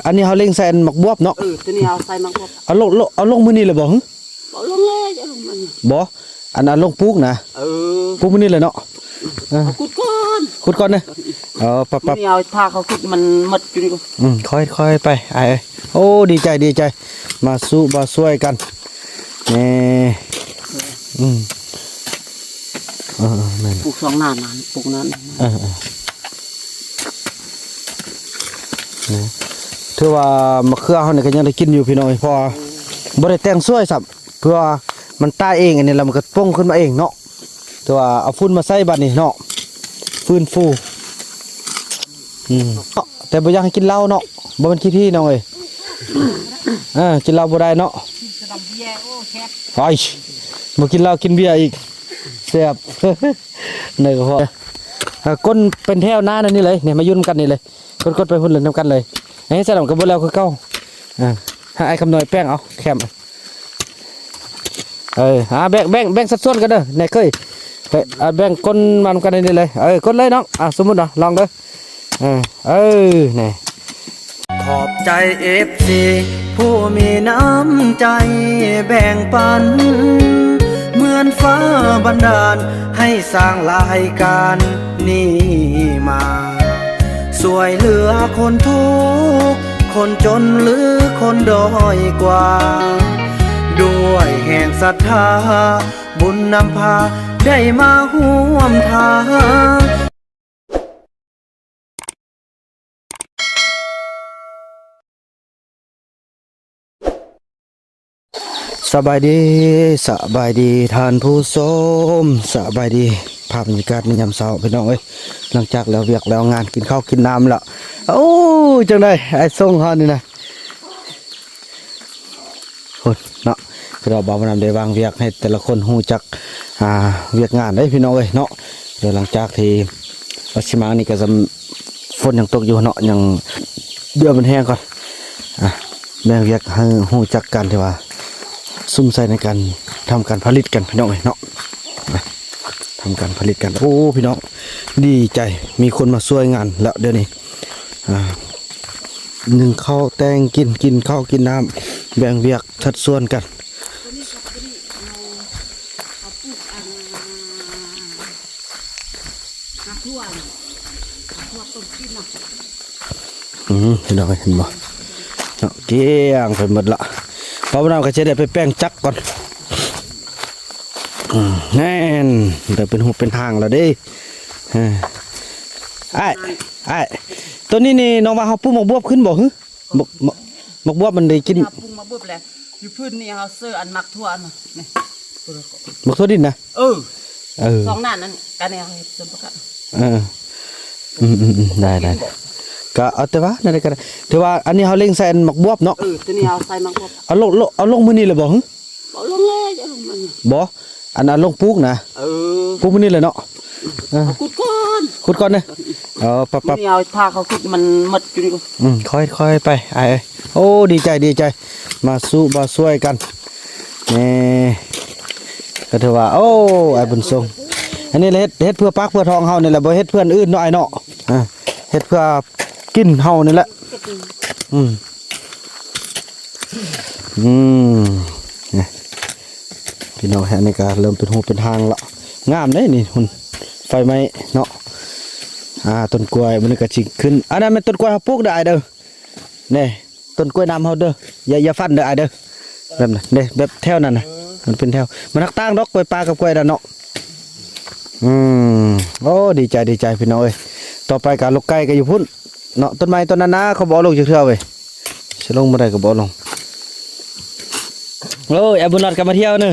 ອັນນີ້ເຮົາເລັງໃສ່ອັນໝາກບວບເນາະ. ເອີ ຕົວນີ້ເຮົາໃສ່ໝາກບວບ. ເອົາລົງ ເອົາລົງມື້ນີ້ເລີຍບໍ່? ເອົາລົງເລີຍ ເອົາລົງມື້ນີ້. ບໍ່ ອັນ ອັນລົງປູກນະ. ເອີ ປູກມື້ນີ້ເລີຍເນາະ. ເອີ ເອົາຂຸດກ່ອນ ຂຸດກ່ອນເດີ. ເອີ ປັບໆ ມື້ນີ້ເຮົາພາເຂົາຂຸດ ມັນໝົດຢູ່ນີ້. ອືມ ຄ່ອຍໆໄປອ້າຍເອີຍ. ໂອ້ ດີໃຈ ດີໃຈ ມາສູ່ມາຊ່ວຍກັນ. ແນ່ ອືມ ເອີໆ ແມ່ນ ປູກສອງໜ້ານະ ປູກນັ້ນ. ເອີໆ ນະ ຖືວ່າມະເຂືອເຮົານີ້ກໍຍັງໄດ້ກິນຢູ່ພີ່ນ້ອງເອີຍ ເພາະວ່າບໍ່ໄດ້ແຕ່ງສວຍຊ້ຳ ເພື່ອມັນຕາຍເອງ. ອັນນີ້ລະມັນກໍປົ່ງຂຶ້ນມາເອງເນາະ. ແຕ່ວ່າເອົາຝຸ່ນມາໃສ່ບາດນີ້ເນາະ ຟື້ນຟູ. ອືມ ແຕ່ບໍ່ຢາກໃຫ້ກິນເຫຼົ້າເນາະ ບໍ່ແມ່ນຂີ້ຜີນ້ອງເອີຍ. ເອີ ກິນເຫຼົ້າບໍ່ໄດ້ເນາະ. ໄອ້ ບໍ່ກິນເຫຼົ້າກິນເບຍອີກ ແຊບ. ໃນກະເພາະ ເອີ ກົ້ນເປັນແຖວໜ້ານັ້ນນີ້ເລີຍ ນີ້ມາຢູ່ນຳກັນນີ້ເລີຍ. ກົດໆໄປພຸ້ນເລີຍນຳກັນເລີຍ. ເຮັດໃສ່ນຳກັນເບິດແລ້ວຄືເກົ່າ. ອ່າ ໃຫ້ອ້າຍຄຳນ້ອຍແປ້ງເອົາແຄມ. ເອີ ອ່າ ແບ່ງ ແບ່ງ ແບ່ງສັດສ່ວນກັນເດີ ນາຍເຄີຍ. ເອີ ອ່າ ແບ່ງກົ້ນມານຳກັນນີ້ເລີຍ. ເອີ ກົດເລີຍນ້ອງ. ອ່າ ສົມມຸດເນາະ ລອງເດີ. ເອີ ເອີ ແນ່. ຂອບໃຈເອັຟຊີຜູ້ມີນ້ຳໃຈແບ່ງປັນ ເໝືອນຟ້າບັນດານໃຫ້ສ້າງລາຍການນີ້ມາ ຊ່ວຍເຫຼືອຄົນທຸກ ຄົນຈົນ ຫຼື ຄົນດ້ອຍກວ່າ ດ້ວຍແຮງສັດທາ ບຸນນຳພາໄດ້ມາຮ່ວມທາງ. ສະບາຍດີ ສະບາຍດີທ່ານຜູ້ຊົມ ສະບາຍດີ. ພາບບັນຍາກາດໃນຍາມເຊົ້າພີ່ນ້ອງເອີຍ ຫຼັງຈາກແລ້ວວຽກແລ້ວງານ ກິນເຂົ້າກິນນ້ຳແລ້ວ. ໂອ້ ຈັ່ງໃດອ້າຍຊົງເຮົານີ້ນະ ພຸ້ນເນາະ. ຄືວ່າບ່າວນຳໄດ້ວາງວຽກໃຫ້ແຕ່ລະຄົນຮູ້ຈັກ ອ່າ ວຽກງານເດ້ພີ່ນ້ອງເອີຍເນາະ. ແລ້ວຫຼັງຈາກທີ່ວ່າຊິມານີ້ກໍ ຝົນຍັງຕົກຢູ່ເນາະ ຍັງ ດຽວມັນແຫ້ງກ່ອນ. ອ່າ ແບ່ງວຽກໃຫ້ຮູ້ຈັກກັນ ທີ່ວ່າສຸມໃສ່ໃນການທຳການຜະລິດກັນພີ່ນ້ອງເອີຍເນາະ. ອ່າ ທຳການຜະລິດກັນ. ໂອ້ ພີ່ນ້ອງ ດີໃຈ ມີຄົນມາຊ່ວຍງານແລ້ວດຽວນີ້. ອ່າ ໜຶ້ງເຂົ້າແຕ່ງກິນ ກິນເຂົ້າກິນນ້ຳ ແບ່ງວຽກສັດສ່ວນກັນ. ອືມ ພີ່ນ້ອງເຫັນບໍ່ເນາະ ກ້ຽງໄປໝົດລະ. ບ່າວນຳກໍຈະໄດ້ໄປແປງຈັກກ່ອນ. ອືມ ແມ່ນ ໄດ້ເປັນຮູບເປັນຮ່າງແລ້ວເດ້. ເອີ ອ້າຍ ອ້າຍ ໂຕນີ້ນີ້ນ້ອງວ່າເຮົາປູກໝາກບວບຂຶ້ນບໍ່? ໝາກ ໝາກ ໝາກບວບມັນໄດ້ກິນ ເຮົາປູກໝາກບວບແລ້ວ ຢູ່ພື້ນນີ້ເຮົາເຊີອັນໝາກຖົ່ວນະ ນີ້ ໝາກຖົ່ວດິນນະ. ເອີ ເອີ ສອງນັ້ນນັ້ນ ກະແນວເຮັດສວນປະກາດ. ເອີ ອືມໆໆ ໄດ້ໆ ກະເອົາແຕ່ວ່ານັ້ນກໍໄດ້. ຖືວ່າອັນນີ້ເຮົາເລັງໃສ່ອັນໝາກບວບເນາະ. ເອີ ຕົວນີ້ເຮົາໃສ່ໝາກບວບ. ເອົາລົງ ເອົາລົງມື້ນີ້ເລີຍບໍ່? ເອົາລົງເລີຍ ເອົາລົງມື້ນີ້. ບໍ່ ອັນ ອັນລົງປູກນະ. ເອີ ປູກມື້ນີ້ເລີຍເນາະ. ເອີ ເອົາຂຸດກ່ອນ ຂຸດກ່ອນເດີ. ເອີ ປັບໆ ມື້ນີ້ເຮົາພາເຂົາຂຸດ ມັນໝົດຢູ່ນີ້. ອືມ ຄ່ອຍໆໄປອ້າຍເອີຍ. ໂອ້ ດີໃຈ ດີໃຈ ມາສູ່ມາຊ່ວຍກັນ. ນີ້ ກໍຖືວ່າ ໂອ້ ອ້າຍບຸນສົງ ອັນນີ້ລະເຮັດ ເຮັດເພື່ອປາກເພື່ອທ້ອງເຮົານີ້ແຫຼະ ບໍ່ເຮັດເພື່ອອັນອື່ນເນາະອ້າຍເນາະ. ອ່າ ເຮັດເພື່ອກິນເຮົານີ້ແຫຼະ. ອືມ ອືມ ນີ້ ພີ່ນ້ອງ ອັນນີ້ກໍເລີ່ມເປັນຮູເປັນຮ່າງລະ ງາມເດ້ນີ້. ຫຸ້ນ ໄຟໄໝ້ເນາະ. ອ່າ ຕົ້ນກ້ວຍມັນກໍຊິຂຶ້ນ ອັນນັ້ນແມ່ນຕົ້ນກ້ວຍເຮົາປູກເດີອ້າຍເດີ. ນີ້ ຕົ້ນກ້ວຍນ້ຳເຮົາເດີ ຢ່າ ຢ່າຟັນເດີອ້າຍເດີ. ແບບນັ້ນເດ້ ແບບແຖວນັ້ນນະ ມັນເປັນແຖວ ມັນຮັກຕ່າງດອກ ກ້ວຍປ່າກັບກ້ວຍນັ້ນເນາະ. ອືມ ໂອ້ ດີໃຈ ດີໃຈ ພີ່ນ້ອງເອີຍ. ຕໍ່ໄປກະລູກໄກ່ກໍຢູ່ພຸ້ນເນາະ. ຕົ້ນໄມ້ຕົ້ນນັ້ນນະ ເຂົາບໍ່ເອົາລົງຈັກເທື່ອເວີຍ ຊິລົງມື້ໃດກໍບໍ່ເອົາລົງ. ໂອ້ຍ ອ້າຍບຸນນອດກໍມາທ່ຽວເນີ.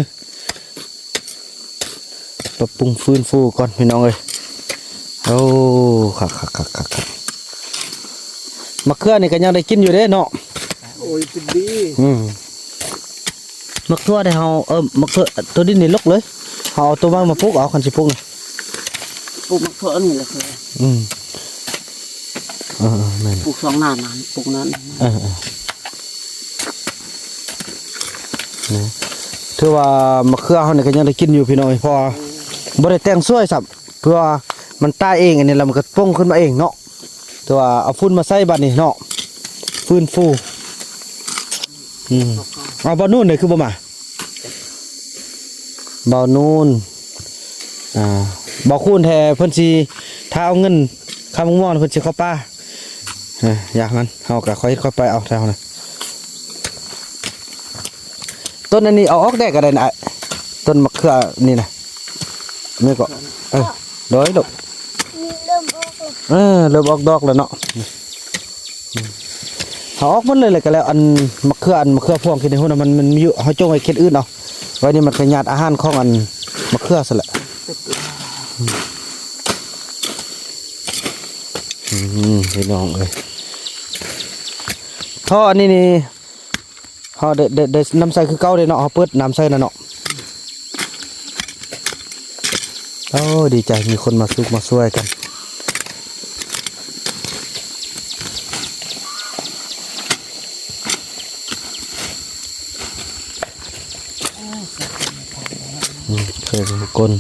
ປັບປຸງຟື້ນຟູກ່ອນພີ່ນ້ອງເອີຍ. ໂອ້ ຄັກໆໆໆໆ ໝາກເຂືອນີ້ກໍຍັງໄດ້ກິນຢູ່ເດ້ເນາະ. ໂອ້ຍ ກິນດີ. ອືມ ໝາກຖົ່ວນີ້ເຮົາ ເອີ ໝາກເຂືອ ໂຕດິນນີ້ລົກເລີຍ ເຮົາເອົາໂຕໃໝ່ມາປູກເອົາ ຄັນຊິປູກນະ. ປູກໝາກຖົ່ວນີ້ແຫຼະ. ອືມ ເອີໆ ແມ່ນ ປູກສອງໜ້ານັ້ນ ປູກນັ້ນ. ເອີໆ ນະ ຖືວ່າໝາກເຂືອເຮົານີ້ກໍຍັງໄດ້ກິນຢູ່ພີ່ນ້ອງ ເພາະວ່າບໍ່ໄດ້ແຕ່ງສວຍຊ້ຳ ເພື່ອມັນຕາຍເອງ. ອັນນີ້ລະມັນກໍປົ່ງຂຶ້ນມາເອງເນາະ. ແຕ່ວ່າເອົາຝຸ່ນມາໃສ່ບາດນີ້ເນາະ. ຟື້ນຟູ. ອືມ ເອົາ ບ່າວນູນເດ້ ຄືບໍ່ມາ? ບ່າວນູນ ອ່າ ບ່າວຄູນແທ້ ເພິ່ນຊິຖ້າເອົາເງິນຄ່າໝາກມ່ວງ ເພິ່ນຊິເຂົ້າປ່າ. ເອີ ຢ່າມັນ ເຮົາກໍຄ່ອຍເຮັດຄ່ອຍໄປເອົາແຖວນະ. ຕົ້ນອັນນີ້ເອົາອອກແດ່ກໍໄດ້ນະອ້າຍ ຕົ້ນມະເຂືອນີ້ນະ. ແມ່ນກໍ ເອີ ໂດຍລູກ ເລີ່ມອອກແລ້ວ ເອີ ເລີ່ມອອກດອກແລ້ວເນາະ. ເອົາອອກໝົດເລີຍ ແລ້ວກໍແລ້ວ. ອັນມະເຂືອ ອັນມະເຂືອພວງທີ່ໃນຫຸ້ນນະ ມັນ ມັນມີຢູ່ ເຮົາຈົ່ງໄວ້ເຂດອື່ນເອົາ. ໄວ້ນີ້ມັນກໍຍາດອາຫານຂອງອັນມະເຂືອຊັ້ນແຫຼະ. ອືມ ພີ່ນ້ອງເອີຍ ທໍ່ອັນນີ້ນີ້ ເຮົາໄດ້ ໄດ້ ໄດ້ນ້ຳໃສ່ຄືເກົ່າເດ້ເນາະ ເຮົາເປີດນ້ຳໃສ່ນະເນາະ. ໂອ້ ດີໃຈ ມີຄົນມາສຸກມາຊ່ວຍກັນ. ອືມ ເຄີຍເປັນຄົນ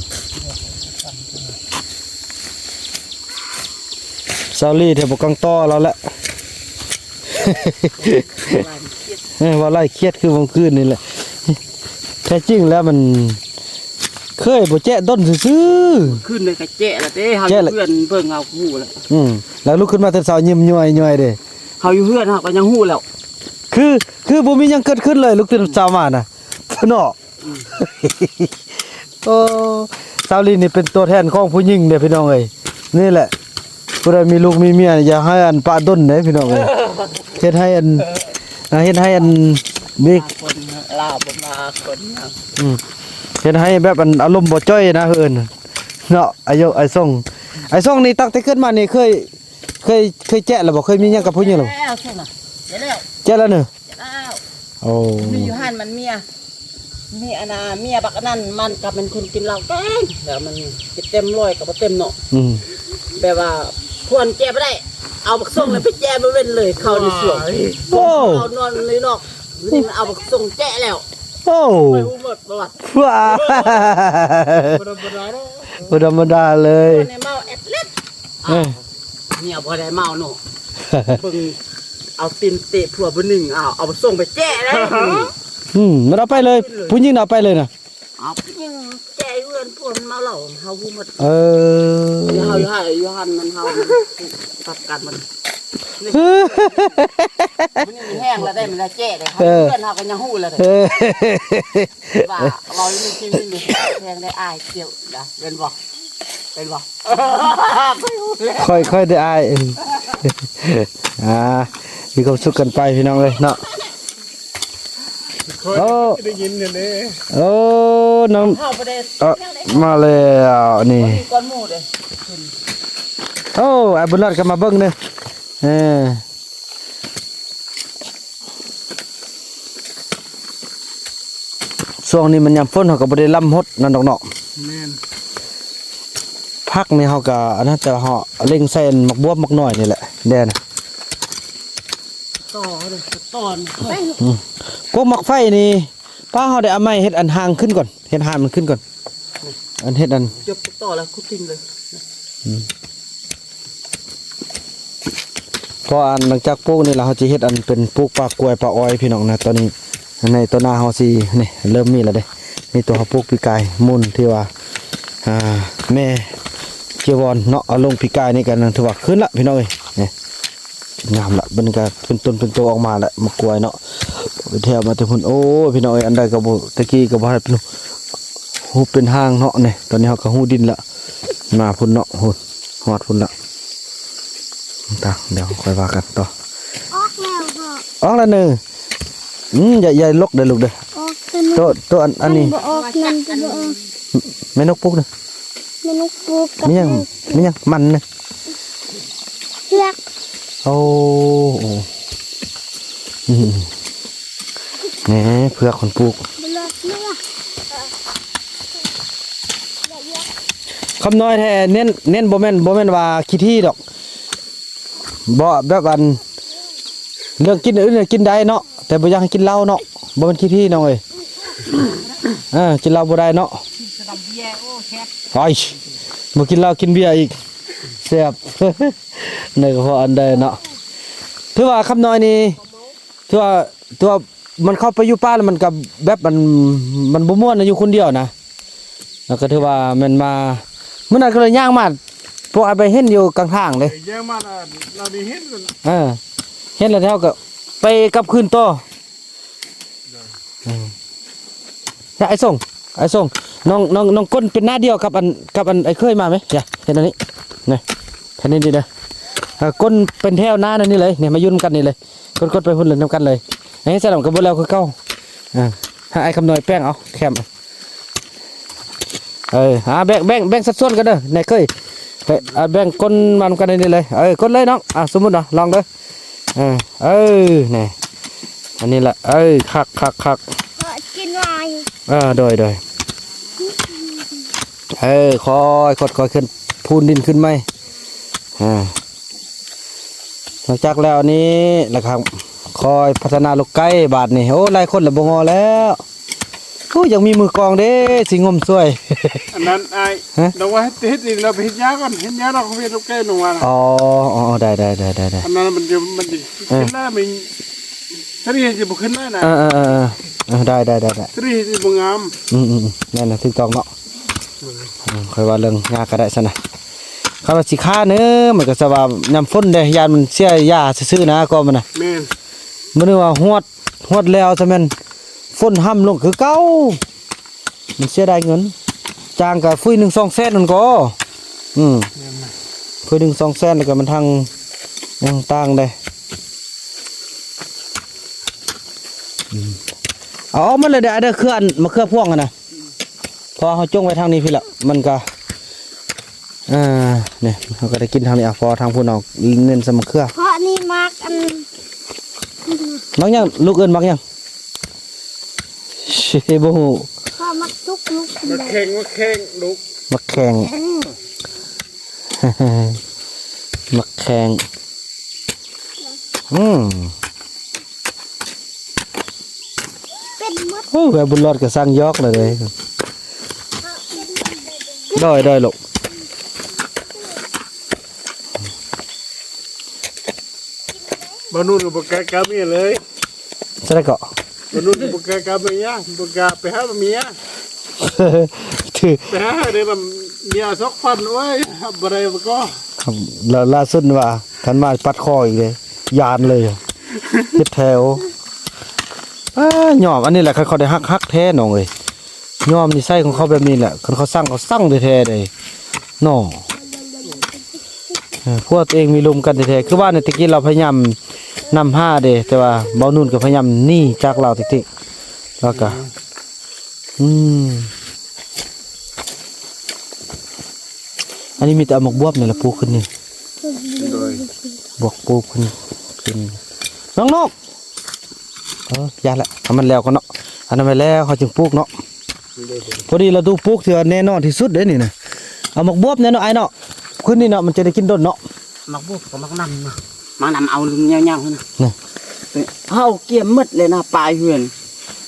ຊາວລີແທ້ບໍ່ກັງຕໍ່ລາວແຫຼະ. ເອີ ວ່າໄລ່ຄຽດຄືມື້ຄືນນີ້ແຫຼະ. ແທ້ຈິງແລ້ວມັນເຄີຍບໍ່ແຈະດົນຊື່ໆ. ຄືນນີ້ກໍແຈະລະເດ້ ເຮົາຢູ່ເຮືອນເບິ່ງເຮົາຮູ້ລະ. ອືມ ແລ້ວລຸກຂຶ້ນມາແຕ່ເຊົ້າຍິ້ມຍ້ອຍໆເດ້. ເຮົາຢູ່ເຮືອນເຮົາກໍຍັງຮູ້ແລ້ວ ຄື ຄືບໍ່ມີຫຍັງເກີດຂຶ້ນເລີຍ ລຸກຕື່ນເຊົ້າມານະເນາະ. ອືມ ໂອ້ ຊາວລີນີ້ເປັນຕົວແທນຂອງຜູ້ຍິງເດ້ພີ່ນ້ອງເອີຍ. ນີ້ແຫຼະ ຜູ້ໃດມີລູກມີເມຍ ຢ່າໃຫ້ອັນປະດົນເດ້ພີ່ນ້ອງເອີຍ. ເຮັດໃຫ້ອັນ ອ່າ ເຮັດໃຫ້ອັນມີ ຄົນລາວບໍ່ມາຄົນຫຍັງ. ອືມ ເຮັດໃຫ້ແບບອັນອາລົມບໍ່ຈ່ອຍນະ ເອີ້ນເນາະ. ອາຍຸ ອ້າຍສົງ ອ້າຍສົງນີ້ຕັ້ງແຕ່ເກີດມານີ້ເຄີຍ ເຄີຍ ເຄີຍແຈະແລ້ວບໍ່? ເຄີຍມີຫຍັງກັບຜູ້ຍິງແລ້ວບໍ່? ແລ້ວ ແຈະແລ້ວ ແຈະແລ້ວເນີ. ແລ້ວ ໂອ້ ມີຢູ່ຫັ້ນ ມັນເມຍ ມີອັນນ່າ ເມຍບັກອັນນັ້ນ ມັນກໍເປັນຄົນກິນເຫຼົ້າເກັ່ງ ແລ້ວມັນຊິເຕັມຮ້ອຍກໍບໍ່ເຕັມເນາະ. ອືມ ແບບວ່າພວນແຈະບໍ່ໄດ້ ເອົາບັກສົງແລ້ວໄປແຈະບໍ່ເວັ້ນເລີຍ ເຂົ້າໃນສວນ. ໂອ້ ເຂົ້ານອນໃນນອກ ນີ້ມັນເອົາບັກສົງແຈະແລ້ວ. ໂອ້ ຂ້ອຍຮູ້ໝົດປະຫວັດ. ວ້າ ບໍ່ທຳມະດາເນາະ ບໍ່ທຳມະດາເລີຍ ຄົນໃນເມົາແອັດເລັດ. ເອີ ເມຍບໍ່ໄດ້ເມົາເນາະ ເບິ່ງເອົາຕີນເຕະຜົວຜູ້ໜຶ່ງ ເອົາ ເອົາສົ່ງໄປແຈະໄດ້. ອືມ ມັນເອົາໄປເລີຍ ຜູ້ຍິງເອົາໄປເລີຍນະ. ເອົາຜູ້ຍິງແຈະຢູ່ເຮືອນຜົວມັນເມົາເຫຼົ້າ ເຮົາຮູ້ໝົດ. ເອີ ເຮົາຢູ່ຫັ້ນ ຢູ່ຫັ້ນມັນເຮົາ ຕັດກັນມັນ ມັນມີແຮງແລ້ວໄດ້ ມັນລະແຈະໄດ້. ເອີ ເຮືອນເຮົາກໍຍັງຮູ້ແລ້ວເດ້ ເອີ ວ່າເວົ້າຢູ່ໃນຊີວິດນີ້ແຮງໄດ້ອາຍກ່ຽວນະ ແມ່ນບໍ່? ເປັນບໍ່? ຂ້ອຍ ຂ້ອຍໄດ້ອາຍ. ອ່າ ມີຄວາມສຸກກັນໄປພີ່ນ້ອງເອີຍເນາະ. ໂອ້ ໄດ້ຍິນຢູ່ເດ້. ໂອ້ ນ້ອງ ເຮົາບໍ່ໄດ້ ເອີ ມາແລ້ວນີ້ ກ່ອນໝູ່ເດ້. ໂອ້ ອ້າຍບຸນລອດກໍມາເບິ່ງເດີ. ເອີ ຊ່ວງນີ້ມັນຍາມຝົນ ເຮົາກໍບໍ່ໄດ້ລຳຫົດນັ້ນດອກເນາະ. ແມ່ນ ຜັກນີ້ເຮົາກໍອັນນັ້ນ ແຕ່ວ່າເຮົາເລັ່ງໃສ່ໝາກບວບໝາກໜ້ອຍນີ້ແຫຼະແດ່ນະ. ຕໍ່ເດີ ຕໍ່ ອືມ ພວກໝາກໄຟນີ້ ປ້າເຮົາໄດ້ເອົາໄມ້ເຮັດອັນຮ່າງຂຶ້ນກ່ອນ ເຮັດຮ່າງມັນຂຶ້ນກ່ອນ ອັນເຮັດອັນ ຈົບຕໍ່ແລ້ວຂຸດຖິ້ມເລີຍ. ອືມ ເພາະອັນຫຼັງຈາກປູກນີ້ລະ ເຮົາຊິເຮັດອັນເປັນປູກປາກລ້ວຍປາອ້ອຍພີ່ນ້ອງນະ. ຕອນນີ້ໃນຕໍ່ໜ້າເຮົາຊິ ນີ້ເລີ່ມມີແລ້ວເດ້. ນີ້ຕົວເຮົາປູກປີກາຍມູນທີ່ວ່າ ອ່າ ແມ່ເຈຍວອນເນາະ ເອົາລົງປີກາຍນີ້ກໍຖືວ່າຂຶ້ນລະພີ່ນ້ອງເອີຍ. ນີ້ ງາມລະ ບັດນີ້ກໍເປັນຕົ້ນເປັນໂຕອອກມາລະ ໝາກກ້ວຍເນາະ ໄປແຖວມາແຕ່ພຸ້ນ. ໂອ້ ພີ່ນ້ອງເອີຍ ອັນໃດກໍບໍ່ ແຕ່ກີ້ກໍບໍ່ທັນເປັນຮູບເປັນຮ່າງເນາະ. ນີ້ ຕອນນີ້ເຮົາກໍຮູ້ດິນລະ ມາພຸ້ນເນາະ ພຸ້ນ ຮອດພຸ້ນລະ. ຕາ ດຽວຄ່ອຍວ່າກັນຕໍ່. ອອກແລ້ວພໍ່ ອອກແລ້ວເນີ. ອືມ ຢ່າ ຢ່າລົກເດີລູກເດີ. ໂຕ ໂຕອັນ ອັນນີ້ ມັນບໍ່ອອກ ມັນບໍ່ອອກ. ແມ່ນົກປຸກນະ ແມ່ນົກປຸກກັບ ມີຫຍັງ ແມ່ ມີຫຍັງ ມັນນະ ເຜືອກ. ໂອ້ ໂອ້ ອືມ ແໝ ເຜືອກຄົນປຸກ. ຄຳນ້ອຍແທ້ ເນັ້ນ ເນັ້ນບໍ່ແມ່ນ ບໍ່ແມ່ນວ່າຂີ້ຖີ່ດອກ. ບໍ່ ແບບອັນ ເລື່ອງກິນອື່ນກິນໄດ້ເນາະ ແຕ່ບໍ່ຢາກໃຫ້ກິນເຫຼົ້າເນາະ. ບໍ່ແມ່ນຂີ້ຖີ່ນ້ອງເອີຍ. ເອີ ກິນເຫຼົ້າບໍ່ໄດ້ເນາະ. ໂອ້ຍ ບໍ່ກິນເຫຼົ້າກິນເບຍອີກ ແຊບ. ໃນກະເພາະອັນໃດເນາະ. ຖືວ່າຄຳນ້ອຍນີ້ ຖືວ່າ ຖືວ່າມັນເຂົ້າໄປຢູ່ປ່າແລ້ວ ມັນກໍແບບ ມັນ ມັນບໍ່ມ່ວນນະ ຢູ່ຄົນດຽວນະ. ແລ້ວກໍຖືວ່າແມ່ນມາ ມື້ນັ້ນກໍເລີຍຍ່າງມາ ພວກອ້າຍໄປເຫັນຢູ່ກາງທາງເດ້ ຍ່າງມາ ລາວໄດ້ເຫັນ ເອີ ເຫັນແລ້ວເຮົາກໍໄປກັບຄືນຕໍ່. ເອີ ຢາ ອ້າຍສົງ ອ້າຍສົງ ນ້ອງ ນ້ອງ ນ້ອງກົ້ນເປັນໜ້າດຽວກັບອັນ ກັບອັນອ້າຍເຂີຍມາແມ ຢາ ເຮັດອັນນີ້ ນີ້ ເຮັດອັນນີ້ເດີ ເອີ ກົ້ນເປັນແຖວໜ້ານັ້ນນີ້ເລີຍ ນີ້ ມາຢູ່ນຳກັນນີ້ເລີຍ ກົ້ນ ກົ້ນໄປພຸ້ນເລີຍ ນຳກັນເລີຍ ໃຫ້ໃສ່ນຳກັນເບິດແລ້ວຄືເກົ່າ. ເອີ ໃຫ້ອ້າຍຄຳນ້ອຍແປ້ງເອົາແຄມ ເອີ ອ່າ ແບ່ງ ແບ່ງ ແບ່ງສັດສ່ວນກັນເດີ ນາຍເຂີຍ ເອີ ອ່າ ແບ່ງກົ້ນມານຳກັນໃນນີ້ເລີຍ ເອີ ກົ້ນເລີຍນ້ອງ ອ່າ ສົມມຸດເນາະ ລອງເດີ ເອີ ເອີ ນີ້ ອັນນີ້ລະ ເອີ ຄັກ ຄັກ ຄັກ ກິນຫວາຍ ເອີ ໂດຍ ໂດຍ ເອີ ຄ່ອຍ ຄ່ອຍໆ ຂຶ້ນ ພູນດິນຂຶ້ນໃໝ່ ອ່າ ຫຼັງຈາກແລ້ວນີ້ ແລ້ວກໍຄ່ອຍພັດທະນາລູກໄກ່ບາດນີ້ ໂອ້ ຫຼາຍຄົນລະບໍ່ງໍແລ້ວ. ໂອ້ ຢາກມີມືກອງເດ້ ຊິງົມຊ່ວຍ ອັນນັ້ນອ້າຍ ຮະ ນ້ອງວ່າເຮັດ ເຮັດນີ້ ລາວໄປເຮັດຫຍ້າກ່ອນ ເຮັດຫຍ້າ ລາວຄ່ອຍເຮັດລູກໄກ່ນ້ອງວ່ານະ ອໍ ອໍ ໄດ້ ໄດ້ ໄດ້ ໄດ້ ໄດ້ ອັນນັ້ນມັນຈະ ມັນຈະຂຶ້ນແລ້ວ ເອີ ມັນ ສະເລີຈະບໍ່ຂຶ້ນແລ້ວນະ ເອີ ເອີ ເອີ ເອີ ເອີ ໄດ້ ໄດ້ ໄດ້ ໄດ້ ສະເລີຈະບໍ່ງາມ ອືມ ອືມ ອືມ ແມ່ນລະ ຖືກຕ້ອງເນາະ ອືມ ອືມ ຂ້ອຍວ່າເລື່ອງຫຍ້າກໍໄດ້ຊັ້ນນະ ຄັນວ່າຊິຄາເນີ ມັນກໍສະວ່າຍາມຝົນເດ້ ຢ້ານມັນເສຍຫຍ້າຊື່ໆນະ ກໍມັນນະ ແມ່ນ ມື້ນີ້ວ່າຮວດ ຮວດແລ້ວຊະແມ່ນຝົນຫ້ຳລົງຄືເກົ່າ ມັນເສຍດາຍເງິນ ຈ້າງກະຟຸ້ຍໜຶ່ງສອງແສນນັ້ນກໍ ອືມ ແມ່ນນະ ຟຸ້ຍໜຶ່ງສອງແສນ ແລ້ວກະມັນທັງ ຍັງຕ່າງເດ້ ອືມ ເອົາອອກໝົດເລີຍເດີ ເດີ ເຄືອ ອັນ ມະເຂືອພວງຫັ້ນນະ ເພາະວ່າເຮົາຈົ່ງໄວ້ທາງນີ້ພີ້ລະ ມັນກະ ອ່າ ນີ້ເຮົາກໍໄດ້ກິນທາງນີ້ ເອົາ ເພາະທາງພຸ້ນເອົາເນັ້ນໃສ່ມະເຂືອ ເພາະນີ້ໝາກອັນ ໝາກຫຍັງ? ລູກເອີ້ນໝາກຫຍັງ? ບໍ່ຮູ້ ເພາະໝາກທຸກລູກ ໝາກແຂ້ງ ໝາກແຂ້ງລູກ ໝາກແຂ້ງ ໝາກແຂ້ງ ອືມ ເປັນໝົດ ໂອ້ ແມ່ບຸນຫຼອດກໍສັ່ງຢອກແລ້ວເດ້ ໂດຍ ໂດຍລູກ ບ່າວນຸ່ນກໍບໍ່ກ້າກັບເມຍເລີຍ ຈັ່ງໃດເກາະ? ບ່າວນຸ່ນບໍ່ກ້າກັບເມຍ ບໍ່ກ້າໄປຫາເມຍ ຖື ໄປຫາເດີ ເມຍຊອກຟັນ ໂອ້ຍ ຮັບບໍ່ໄດ້ບໍ່ກໍ ລະ ລ່າສຸດວ່າ ຄັນມາປັດຄໍອີກເດ້ ຢ້ານເລີຍ ເຮັດແຖວ ອ້າ ຍອມ ອັນນີ້ແຫຼະ ຄັນເຂົາໄດ້ຮັກ ຮັກແທ້ນ້ອງເອີຍ ຍອມນິໄສຂອງເຂົາແບບນີ້ແຫຼະ ຄັນເຂົາຊັງ ເຂົາຊັງແທ້ໆເດ້ເນາະ ເອີ ຜົວຕົວເອງມີລົມກັນແທ້ໆ ຄືວ່ານີ້ ແຕ່ກີ້ລາວພະຍາຍາມນຳຫາເດ້ ແຕ່ວ່າບ່າວນຸ່ນກໍພະຍາຍາມໜີຈາກລາວຕິກໆ ແລ້ວກໍ ອືມ ອັນນີ້ມີແຕ່ເອົາໝາກບວບນີ້ລະປູກຂຶ້ນນີ້ ໂດຍ ບວກປູກຂຶ້ນ ຂຶ້ນ ນ້ອງໆ ເອີ ຢ່າລະ ໃຫ້ມັນແລ້ວກ່ອນເນາະ ອັນນັ້ນໄວ້ແລ້ວເຮົາຈຶ່ງປູກເນາະ ໂດຍ ພໍດີລະດູປູກທີ່ວ່າແນ່ນອນທີ່ສຸດເດ້ນີ້ນະ ເອົາໝາກບວບແນ່ເນາະ ອ້າຍເນາະ ຄືນນີ້ເນາະ ມັນຈະໄດ້ກິນດົນເນາະ ໝາກບວບກັບໝາກໜຳນະ ໝາກໜຳເອົາລຸ້ນຍາວໆຫັ້ນນະ ນະ ເຮົາກຽມໝົດເລີຍນະ ປາຍເຮືອນ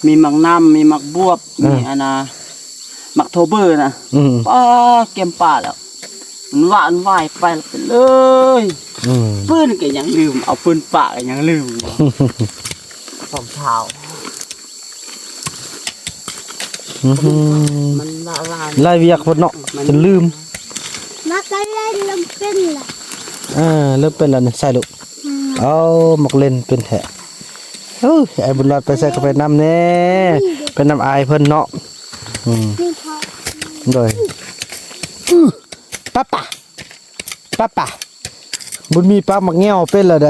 ມີໝາກໜຳ ມີໝາກບວບ ເອີ ມີອັນນະ ໝາກໂທເບີນະ ອືມ ປ້າ ກຽມປາແລ້ວ ມັນຫວານຫວາຍໄປແລ້ວໄປເລີຍ ອືມ ປືນກໍຍັງລືມ ເອົາປືນປາກໍຍັງລືມ ສອງເທົ້າ ອືມ ມັນຫຼາຍ ຫຼາຍວຽກໂພດເນາະ ມັນ ຈົນລືມ ມາກໍເລີ່ມເປັນລະ ເອີ ເລີ່ມເປັນລະນີ້ ໃສ່ລູກ ອືມ ເອົາ ໝາກເລັ່ນເປັນແທ້ ເອີ ອ້າຍບຸນຫຼອດໄປໃສກໍໄປນຳແດ່ ໄປນຳອ້າຍເພິ່ນເນາະ ອືມ ໂດຍ ອື ປະປະ ປະປະ ບຸນມີປາກໝາກແງວເປັນລະໃດ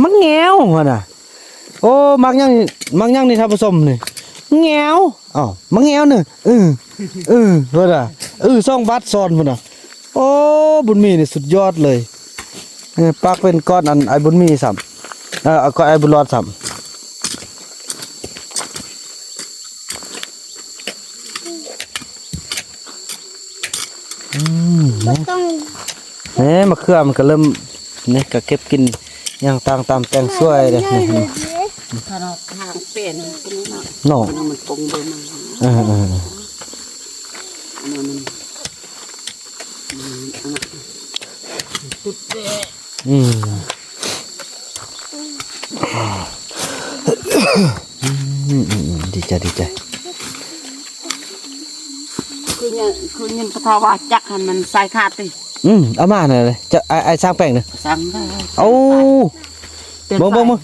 ໝາກແງວຫັ້ນນະ ໂອ້ ໝາກຫຍັງ ໝາກຫຍັງນີ້ທ່ານຜູ້ຊົມນີ້ ແງວ ອ້າວ ໝາກແງວນີ້ ອື ອື ເພິ່ນວ່າ ອື ສອງບາດຊ້ອນພຸ້ນນະ ໂອ້ ບຸນມີນີ້ສຸດຍອດເລີຍ ເອີ ປາກເປັນກ້ອນ ອັນ ອ້າຍບຸນມີຊ້ຳ ເອີ ກໍອ້າຍບຸນຫຼອດຊ້ຳ ອືມ ບໍ່ຕ້ອງ ແໝ ມະເຂືອມັນກໍເລີ່ມ ນີ້ກໍເກັບກິນຫຍັງຕ່າງຕາມແຕ່ງຊ່ວຍເດ້ ນີ້ ຂະໜາດທາງເປັນ ເນາະ ມັນປົງເບິ່ງ ເອີ ເອີ ອັນນັ້ນມັນ ອືມ ອັນນັ້ນ ອືມ ອືມ ອືມ ດີໃຈ ດີໃຈ. ຄືຍັງ ຄືຍັງກະເທົາວ່າຈັກຫັ້ນມັນສາຍຂາດຕິ. ອືມ ເອົາມານັ້ນເລີຍ ຈະ ອ້າຍ ອ້າຍຊ່າງແປ້ງນະ ຊ່າງໄດ້. ໂອ້ ເບິ່ງ ເບິ່ງ ເບິ່ງ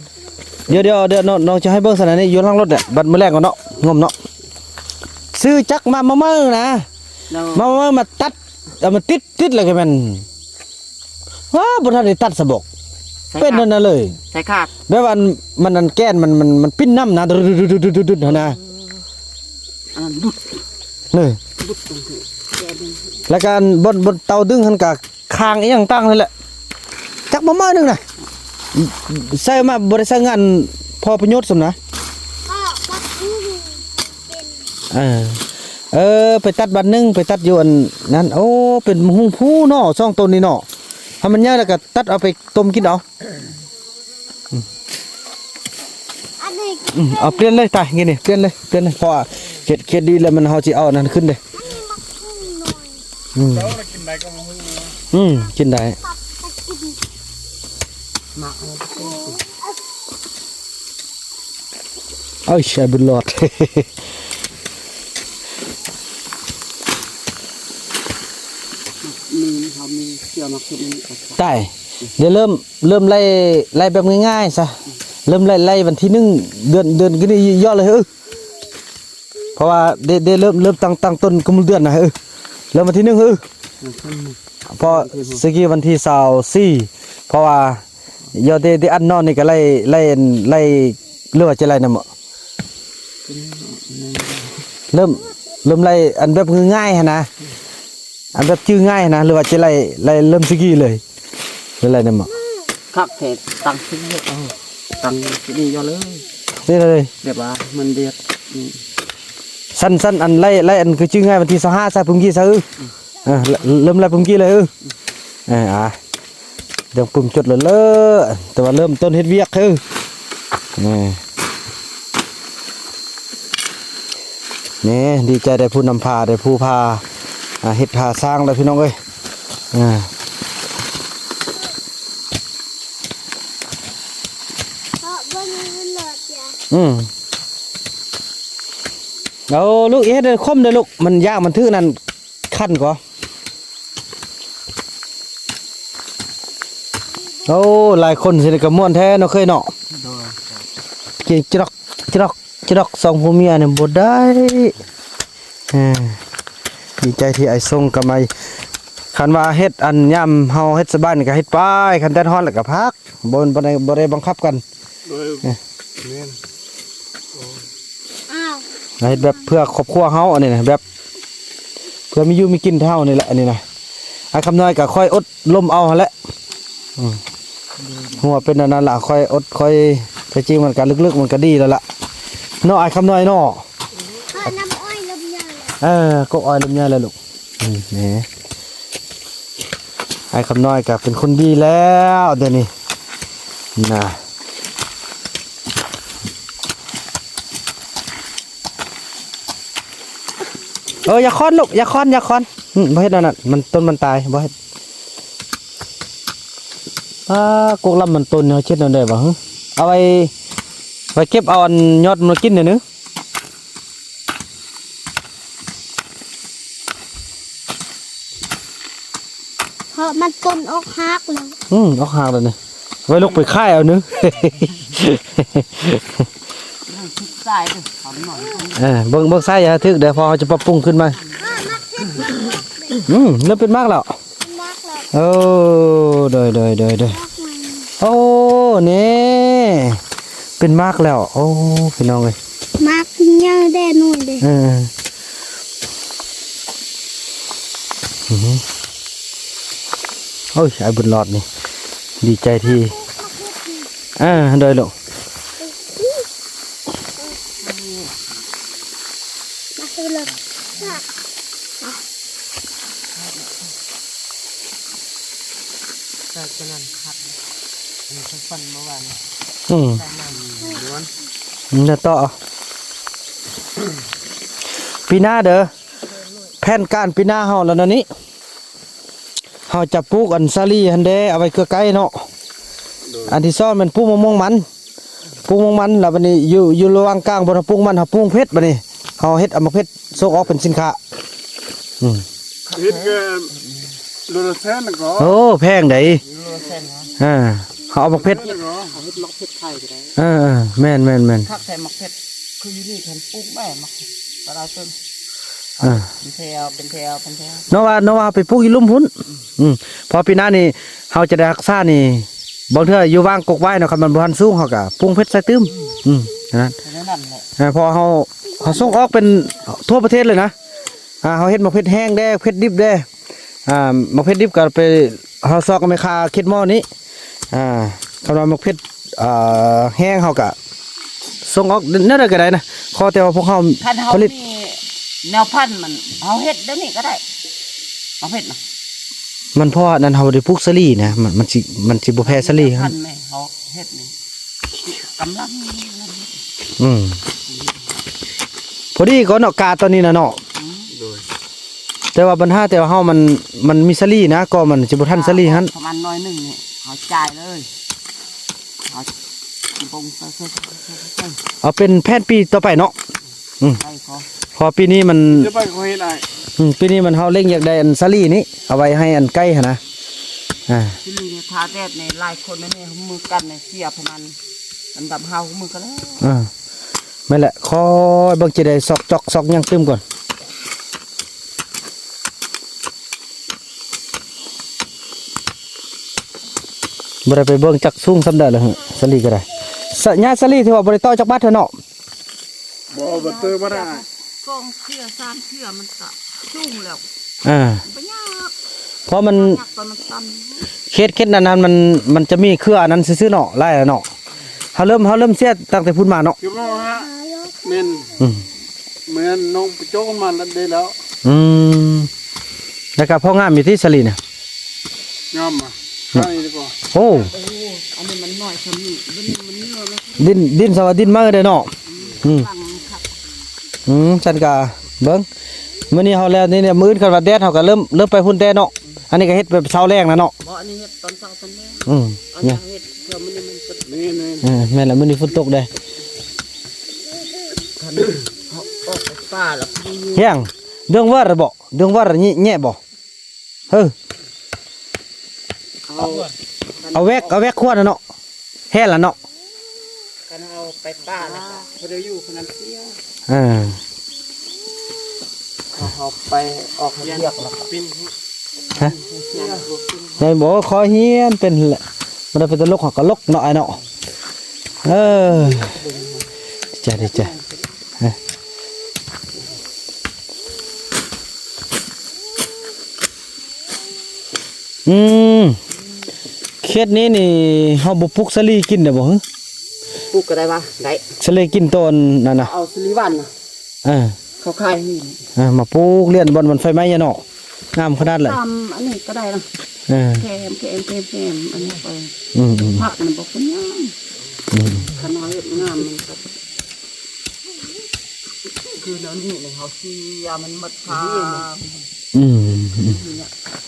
ດຽວ ດຽວ ດຽວ ນ້ອງ ນ້ອງຈະໃຫ້ເບິ່ງຊັ້ນ ອັນນີ້ຢູ່ຫຼັງລົດແຫຼະ ບັດມື້ແລງກ່ອນເນາະ ງົມເນາະ. ຊື້ຈັກມາ ມາໃໝ່ນະ ມາໃໝ່ ມາຕັດ ເອົາມາຕິດ ຕິດແລ້ວກໍແມ່ນ ວ້າ ບໍ່ທັນໄດ້ຕັດສະບອກ ເປັນນັ້ນນະເລີຍ ສາຍຂາດ ແບບວ່າອັນ ມັນ ອັນແກນມັນ ມັນ ມັນປິ່ນນຳນະ ດຸດໆໆໆຫັ້ນນະ ອັນນັ້ນຫຼຸດ ນີ້ ຫຼຸດ ແລ້ວກໍອັນບ່ອນ ບ່ອນເຕົາດຶງຫັ້ນກະ ຄາງອີ່ຫຍັງຕ່າງຫັ້ນແຫຼະ ຈັກປະມານໜຶ່ງນະ ໃຊ້ມາບໍ່ໄດ້ໃຊ້ງານພໍປະໂຫຍດສ່ຳນະ. ເອີ ເອີ ໄປຕັດບາດໜຶ່ງ ໄປຕັດຢູ່ອັນນັ້ນ. ໂອ້ ເປັນຫຸງພູເນາະ ສອງຕົ້ນນີ້ເນາະ ຖ້າມັນໃຫຍ່ແລ້ວກໍຕັດເອົາໄປຕົ້ມກິນເອົາ. ອືມ ເອົາປ່ຽນເລີຍຕາຍ ນີ້ ປ່ຽນເລີຍ ປ່ຽນເລີຍ ເພາະວ່າເຮັດ ເຮັດດີແລ້ວມັນ ເຮົາຊິເອົາອັນນັ້ນຂຶ້ນເດ້. ອືມ ກິນໄດ້ກໍບໍ່ຮູ້ ອືມ ກິນໄດ້ ເອີຍ ໃຊ້ບຸນຫຼອດ ມີ ເຮົາມີເຊື່ອມາຂຶ້ນ ຕາຍ ດຽວເລີ່ມ ເລີ່ມໄລ່ ໄລ່ແບບງ່າຍໆຊະ ເລີ່ມໄລ່ ໄລ່ວັນທີໜຶ່ງ ເດືອນ ເດືອນ ກິນນີ້ຍອດເລີຍ ເອີ ເພາະວ່າໄດ້ ໄດ້ເລີ່ມ ເລີ່ມຕັ້ງ ຕັ້ງຕົ້ນກຳນົດເດືອນນະ ເອີ ເລີ່ມວັນທີໜຶ່ງ ເອີ ເພາະສະກີວັນທີຊາວສີ່ ເພາະວ່າ ເອີ ໄດ້ ໄດ້ອັນນອນນີ້ກໍໄລ່ ໄລ່ ໄລ່ ຫຼືວ່າຈະໄລ່ນຳ ເລີ່ມ ເລີ່ມໄລ່ອັນແບບງ່າຍໆຫັ້ນນະ ອັນແບບຈື່ງ່າຍຫັ້ນນະ ຫຼືວ່າຈະໄລ່ ໄລ່ເລີ່ມສະກີເລີຍ ຫຼືໄລ່ນຳ ຄັກແທ້ ຕັ້ງທີ່ນີ້ ເອົາ ຕັ້ງທີ່ນີ້ຍອດເລີຍ ນີ້ເລີຍ ແບບວ່າມັນເດດ ອືມ ສັ້ນໆ ອັນໄລ່ ໄລ່ອັນຄືຈື່ງ່າຍ ວັນທີຊາວຫ້າ ຊະ ພຸ້ນກີ້ຊະ ເອີ ເອີ ເລີ່ມແລ້ວພຸ້ນກີ້ເລີຍ ເອີ ເອີ ອ່າ ດຽວປຶ້ມຈົດເລີຍ ແຕ່ວ່າເລີ່ມຕົ້ນເຮັດວຽກ ເອີ ນີ້ ນີ້ ດີໃຈໄດ້ຜູ້ນຳພາ ໄດ້ຜູ້ພາ ອ່າ ເຮັດພາສ້າງແລ້ວ ພີ່ນ້ອງເອີຍ ອ່າ ອືມ ເອົາລູກ ເຮັດໃຫ້ຄົມເດີລູກ ມັນຢາກ ມັນຖືກນັ້ນ ຄັນກໍ ໂອ້ ຫຼາຍຄົນຊິໄດ້ກະມ່ວນແທ້ເນາະ ເຄີຍເນາະ ໂດຍ ກິນຈະດອກ ຈະດອກ ຈະດອກ ສອງຜົວເມຍນີ້ບໍ່ໄດ້ ເອີ ດີໃຈທີ່ອ້າຍສົ່ງກັບມາ ຄັນວ່າເຮັດອັນຍາມເຮົາເຮັດສະບາຍນີ້ກະເຮັດໄປ ຄັນແດດຮ້ອນແລ້ວກະພັກ ບໍ່ ບໍ່ໄດ້ ບໍ່ໄດ້ບັງຄັບກັນ ໂດຍ ເອີ ແມ່ນ ເຮັດແບບເພື່ອຄອບຄົວເຮົາ ອັນນີ້ນະ ແບບເພື່ອມີຢູ່ມີກິນເທົ່ານີ້ແຫຼະ ອັນນີ້ນະ ອ້າຍຄຳນ້ອຍກໍຄ່ອຍອົດລົມເອົາຫັ້ນແຫຼະ ອືມ ຫົວເປັນອັນນັ້ນລະ ຄ່ອຍອົດຄ່ອຍ ແທ້ຈິງມັນກໍເລິກໆ ມັນກໍດີແລ້ວລະເນາະ ອ້າຍຄຳນ້ອຍເນາະ ເອີ ນ້ຳອ້ອຍລົມຍາ ເອີ ກົກອ້ອຍລົມຍາແລ້ວລູກ ນີ້ ອ້າຍຄຳນ້ອຍກໍເປັນຄົນດີແລ້ວດຽວນີ້ນະ ເອີ ຢ່າຄ້ອນລູກ ຢ່າຄ້ອນ ຢ່າຄ້ອນ ອືມ ບໍ່ເຮັດແນວນັ້ນ ມັນ ຕົ້ນມັນຕາຍ ບໍ່ເຮັດ ອ່າ ກົກລຳມັນຕົ້ນເຮົາເຮັດແນວໃດວະ ເອົາໄວ້ ໄວ້ເກັບເອົາອັນຍອດມັນມາກິນເດີ. ເພາະມັນຕົ້ນອອກຮາກແລ້ວ ອືມ ອອກຮາກແລ້ວນີ້ ໄວ້ລູກໄປຂາຍເອົາເນີ ເອີ ເບິ່ງ ເບິ່ງສາຍຢ່າຖືກເດີ ເພາະເຮົາຈະປັບປຸງຂຶ້ນໃໝ່ ອືມ ເລີ່ມເປັນໝາກແລ້ວ ເປັນໝາກແລ້ວ ໂອ້ ໂດຍ ໂດຍ ໂດຍ ໂດຍ ໝາກໃໝ່ ໂອ້ ນີ້ ເປັນໝາກແລ້ວ ໂອ້ ພີ່ນ້ອງເອີຍ ໝາກໃຫຍ່ແດ່ໜ່ວຍເດ້ ເອີ ອື ໂອ້ຍ ອ້າຍບຸນຫຼອດນີ້ ດີໃຈທີ່ ເອີ ໂດຍລູກ ມາເລີຍ ໃສ່ຕົວນັ້ນຄັກ ມີທັງຟັນເມື່ອວານ ອືມ ໃສ່ນ້ຳດ້ວນ ແລ້ວຕໍ່ ປີໜ້າເດີ ແຜນການປີໜ້າເຮົາແລ້ວນະນີ້ ເຮົາຈະປູກອັນສາລີຫັ້ນເດ້ ເອົາໄວ້ເກືອໄກ່ເນາະ ໂດຍ ອັນທີສອງແມ່ນປູກມະມ່ວງມັນ ປູກມັນ ແລ້ວບັດນີ້ຢູ່ ຢູ່ລະຫວ່າງກາງບ່ອນເຮົາປູກມັນ ເຮົາປູກເຜັດ ບັດນີ້ເຮົາເຮັດເອົາໝາກເຜັດສົ່ງອອກເປັນສິນຄ້າ. ອືມ ເຮັດກໍໂລລະແສນກໍ ໂອ້ ແພງໃດ໋. ໂລລະແສນຫວາ? ເອີ ເຮົາເອົາໝາກເຜັດ ເຮົາເຮັດໝາກເຜັດຂາຍກໍໄດ້. ເອີໆ ແມ່ນໆໆ ຄັກໃສ່ໝາກເຜັດ ຄືຢູ່ນີ້ຄັນປູກແມ່ໝາກເຜັດກໍຫຼາຍຕົ້ນ. ເອີ ເປັນແຖວ ເປັນແຖວ ເປັນແຖວ ນ້ອງວ່າ ນ້ອງວ່າໄປປູກຢູ່ລຸ່ມພຸ້ນ. ອືມ ເພາະປີໜ້ານີ້ເຮົາຈະໄດ້ຮັກສານີ້ ບາງເທື່ອຢູ່ຫວ່າງກົກຫວ້າຍເນາະ ຄັນມັນບໍ່ທັນສູງ ເຮົາກໍປູກເຜັດໃສ່ຕື່ມ. ອືມ ນັ້ນ ແນວນັ້ນແຫຼະ. ເອີ ເພາະເຮົາ ເຮົາສົ່ງອອກເປັນທົ່ວປະເທດເລີຍນະ. ອ່າ ເຮົາເຮັດໝາກເຜັດແຫ້ງແດ່ ເຜັດດິບແດ່. ອ່າ ໝາກເຜັດດິບກໍໄປ ເຮົາຊອກແມ່ຄ້າເຂດໝໍ້ນີ້. ອ່າ ຄັນວ່າໝາກເຜັດ ອ່າ ແຫ້ງ ເຮົາກະສົ່ງອອກແນວໃດກໍໄດ້ນະ ຂໍແຕ່ວ່າພວກເຮົາ ຄັນເຮົາ ຜະລິດ ມີແນວພັນມັນ ເຮົາເຮັດແນວນີ້ກໍໄດ້ ໝາກເຜັດນະ. ມັນເພາະວ່ານັ້ນ ເຮົາໄດ້ປູກສາລີນະ ມັນ ມັນຊິ ມັນຊິບໍ່ແພ້ສາລີ. ພັນແມ່ເຮົາເຮັດນີ້ ກຳລັງ ອືມ ພໍດີກໍເນາະ ກາຕອນນີ້ນະເນາະ. ອືມ ໂດຍ ແຕ່ວ່າບັນຫາ ແຕ່ວ່າເຮົາມັນ ມັນມີສາລີນະ ກໍມັນຊິບໍ່ທັນສາລີຫັ້ນ. ປະມານໜ້ອຍໜຶ່ງນີ້ ເຮົາຈ່າຍເລີຍ ເຮົາຊິບົ່ງໃສ່ ໃສ່ ໃສ່ ໃສ່ ເອົາເປັນແຜນປີຕໍ່ໄປເນາະ. ອືມ ໄດ້ພໍ ເພາະວ່າປີນີ້ມັນ ຈະໄປເຂົາເຮັດອ້າຍ. ອືມ ປີນີ້ມັນ ເຮົາເລັ່ງຢາກໄດ້ອັນສາລີນີ້ ເອົາໄວ້ໃຫ້ອັນໄກ່ຫັ້ນນະ. ອ່າ ສາລີນີ້ ຖ້າແດດນີ້ ຫຼາຍຄົນໃນນີ້ ຮ່ວມມືກັນນີ້ ເສຍປະມານ ອັນດັບຫ້າຫົກໝື່ນກໍແລ້ວ. ອ່າ ແມ່ນແຫຼະ ຄ່ອຍເບິ່ງ ຈະໄດ້ຊອກຈອກຊອກຫຍັງຕື່ມກ່ອນ. ບໍ່ໄດ້ໄປເບິ່ງຈັກສູງສ່ຳໃດລະ ສາລີກໍໄດ້. ສະ ຍາດສາລີຖືວ່າບໍ່ໄດ້ຕໍ່ຈັກບາດເທື່ອເນາະ. ບໍ່ ບໍ່ເຕີມາໄດ້ ສອງເທື່ອສາມເທື່ອມັນກະສູງແລ້ວ. ອ່າ ບໍ່ຍາກ ເພາະມັນ ຍາກຕອນມັນຕັນ. ເຂດ ເຂດນັ້ນ ນັ້ນມັນ ມັນຈະມີເຄືອອັນນັ້ນຊື່ໆເນາະ ຫຼາຍແລ້ວເນາະ. ເຮົາເລີ່ມ ເຮົາເລີ່ມເສຍຕັ້ງແຕ່ພຸ້ນມາເນາະ. ຄືວ່າ ແມ່ນ ອືມ ແມ່ນ ນ້ອງໄປໂຈະມານັ້ນໄດ້ແລ້ວ. ອືມ ແລ້ວກໍພໍງາມຢູ່ຕິສາລີນະ. ງາມ ໂອ້ ອັນນີ້ມັນນ້ອຍສ່ຳນີ້ ດິນ ດິນສະວ່າດິນມາເດ້ເນາະ. ອືມ ອືມ ຊັ້ນກະເບິ່ງ ມື້ນີ້ເຮົາແລ້ວນີ້ ມື້ອື່ນຄັນວ່າແດດ ເຮົາກະເລີ່ມ ເລີ່ມໄປພຸ້ນແຕ່ເນາະ. ອັນນີ້ກະເຮັດແບບເຊົ້າແລງນະເນາະ. ບໍ່ ອັນນີ້ເຮັດຕອນເຊົ້າຕອນແລງ. ອືມ ເອີ ແມ່ນແຫຼະ ມື້ນີ້ຝົນຕົກເດ້. ຄັນເຮົາອອກໄປປ່າແລ້ວ ຫຍັງ ເລື່ອງວ່າບໍ່ ເລື່ອງວ່າແຍະບໍ່? ເຮີ ເອົາ ເອົາແວກ ເອົາແວກຂວດນະເນາະ ແຮ່ລະເນາະ. ຄັນເຮົາໄປປ່າລະ ບໍ່ໄດ້ຢູ່ຄົນນັ້ນເສຍ. ເອີ ເຮົາໄປອອກວຽກລະ ຮະ ໄດ້ບໍ່? ຂໍຮຽນເປັນແຫຼະ ບໍ່ໄດ້ເປັນຕະຫຼົກ ເຮົາກະຫຼົກເນາະ ອ້າຍເນາະ. ເອີ ດີໃຈ ດີໃຈ. ອືມ ເຂດນີ້ນີ້ ເຮົາບໍ່ປູກສາລີກິນໄດ້ບໍ່? ປູກກໍໄດ້ຫວາ? ໄດ້ ສາລີກິນຕອນນັ້ນນະ ເອົາສາລີຫວານນະ. ເອີ ເຂົາຂາຍນີ້ ເອີ ມາປູກລຽນບ່ອນມັນໄຟໄໝ້ເນາະ. ງາມຂະໜາດເລີຍ ຕຳອັນນີ້ກໍໄດ້ນະ. ເອີ ແຄມ ແຄມ ແຄມ ແຄມ ອັນນີ້ໄປ. ອືມໆ ຜັກມັນບໍ່ເປັນຫຍັງ. ອືມ ຄັນເຮົາເຮັດງາມມັນກໍ ຄືແນວນີ້ນີ້ ເຮົາເສຍມັນໝົດຄ່າ. ອືມ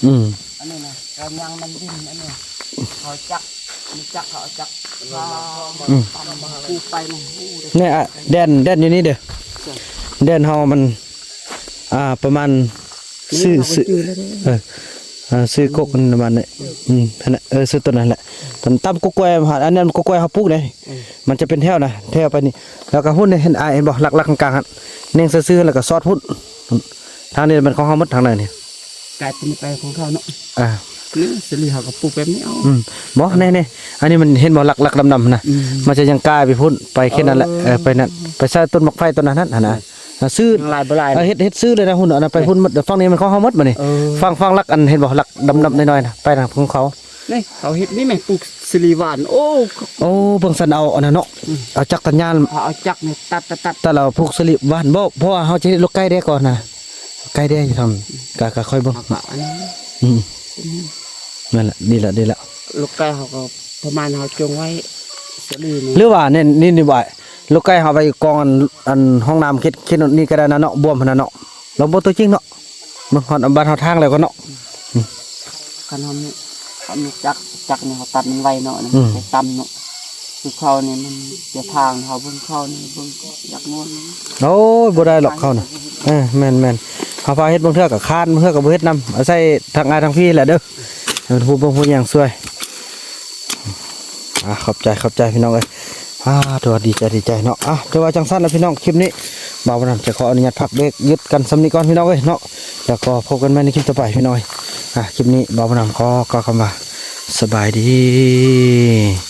ອືມ ອັນນີ້ນະ ກະຍັງມັນດິນ ອັນນີ້ເຮົາຈັກ ມີຈັກ ເຮົາເອົາຈັກ ອືມ ປູໄປນະ. ນີ້ ແດນ ແດນຢູ່ນີ້ເດີ ແດນເຮົາມັນ ອ່າ ປະມານ ຊື່ ຊື່ ເອີ ຊື່ກົກມັນປະມານນີ້. ອືມ ຫັ້ນແຫຼະ ເອີ ຊື່ຕົ້ນນັ້ນແຫຼະ ຕາມກົກກ້ວຍ. ອັນນັ້ນກົກກ້ວຍເຮົາປູກເດ້ ອືມ ມັນຈະເປັນແຖວນະ ແຖວໄປນີ້ ແລ້ວກະຫຸ້ນນີ້ ເຫັນ ເຫັນບໍ່ ຫຼັກໆກາງໆຫັ້ນ ເນັ່ງຊື່ໆ ແລ້ວກະສອດຫຸ້ນ. ທາງນີ້ແມ່ນຂອງເຮົາໝົດ ທາງໃນນີ້ ກາຍເປັນໄປຂອງເຂົາເນາະ. ອ່າ ນີ້ສາລີເຮົາກໍປູກແບບນີ້ເອົາ. ອືມ ບໍ່ ນີ້ໆ ອັນນີ້ມັນເຫັນບໍ່ ຫຼັກໆດຳໆນະ. ອືມ ມັນຈະຍັງກາຍໄປພຸ້ນ ໄປເຂດນັ້ນແຫຼະ. ເອີ ໄປນັ້ນ ໄປໃສ່ຕົ້ນໝາກໄຟຕົ້ນນັ້ນຫັ້ນນະ. ເອີ ຊື່ ຍັງຫຼາຍບໍ່ຫຼາຍ ເອີ ເຮັດ ເຮັດຊື່ເລີຍນະ ຫຸ້ນ ອັນນັ້ນໄປພຸ້ນໝົດ. ເອີ ຝັ່ງນີ້ມັນຂອງເຮົາໝົດບັດນີ້. ເອີ ຝັ່ງ ຝັ່ງຫຼັກ ອັນເຫັນບໍ່ ຫຼັກດຳໆນ້ອຍໆນະ ໄປທາງຂອງເຂົາ. ນີ້ເຮົາເຮັດນີ້ແມ່ ປູກສາລີຫວານ. ໂອ້ ໂອ້ ເບິ່ງຊັ້ນເອົາອັນນັ້ນເນາະ. ອືມ ເອົາຈັກຕັດຫຍ້າ ເອົາຈັກນີ້ຕັດ ຕັດ ຕັດ ແລ້ວປູກສາລີຫວານບໍ່? ເພາະວ່າເຮົາຈະເຮັດລົກໄກ່ແດ່ກ່ອນນະ ໄກ່ແດ່ຢູ່ທາງ ກະ ກະຄ່ອຍເບິ່ງ. ອືມ ອືມ ນັ້ນແຫຼະ ດີລະ ດີລະ. ລົກໄກ່ເຮົາກໍປະມານເຮົາຈົ່ງໄວ້ສາລີນີ້ ຫຼືວ່ານີ້ ນີ້ ນີ້ວ່າ ລົກໄກ່ເຮົາໄວ້ກອງອັນ ອັນຫ້ອງນ້ຳເຂດ ເຂດນີ້ກໍໄດ້ນະເນາະ ບວມຫັ້ນນະເນາາະ. ລອງເບິ່ງຕົວຈິງເນາະ ເບິ່ງຮອດບ້ານຮອດທາງແລ້ວກໍເນາະ. ອືມ ຄັນເຮົາມີ ເຮົາມີຈັກ ຈັກນີ້ເຮົາຕັດມັນໄວເນາະ. ອືມ ໄປຕຳເນາະ. ຄືເຂົານີ້ມັນຈະທາງເຮົາເບິ່ງເຂົານີ້ເບິ່ງກໍຢາກນອນ. ໂອ້ຍ ບໍ່ໄດ້ດອກເຂົານະ. ເອີ ແມ່ນໆ ເຮົາພາເຮັດບາງເທື່ອກໍຄ້ານ ບາງເທື່ອກໍບໍ່ເຮັດນຳ ອາໄສທາງອ້າຍທາງພີ່ແຫຼະເດີ ໃຫ້ເພິ່ນຜູ້ເບິ່ງຜູ້ຫຍັງຊ່ວຍ. ອ່າ ຂອບໃຈ ຂອບໃຈພີ່ນ້ອງເອີຍ. ອ່າ ຖືວ່າດີໃຈ ດີໃຈເນາະ. ອ່າ ຖືວ່າຈັ່ງຊັ້ນລະພີ່ນ້ອງ ຄລິບນີ້ບ່າວບຸນນຳຈະຂໍອະນຸຍາດພັກເບຣກຢຸດກັນສ່ຳນີ້ກ່ອນພີ່ນ້ອງເອີຍເນາະ. ແລ້ວກໍພົບກັນໃໝ່ໃນຄລິບຕໍ່ໄປພີ່ນ້ອງເອີຍ. ອ່າ ຄລິບນີ້ບ່າວບຸນນຳຂໍກ່າວຄຳວ່າ ສະບາຍດີ.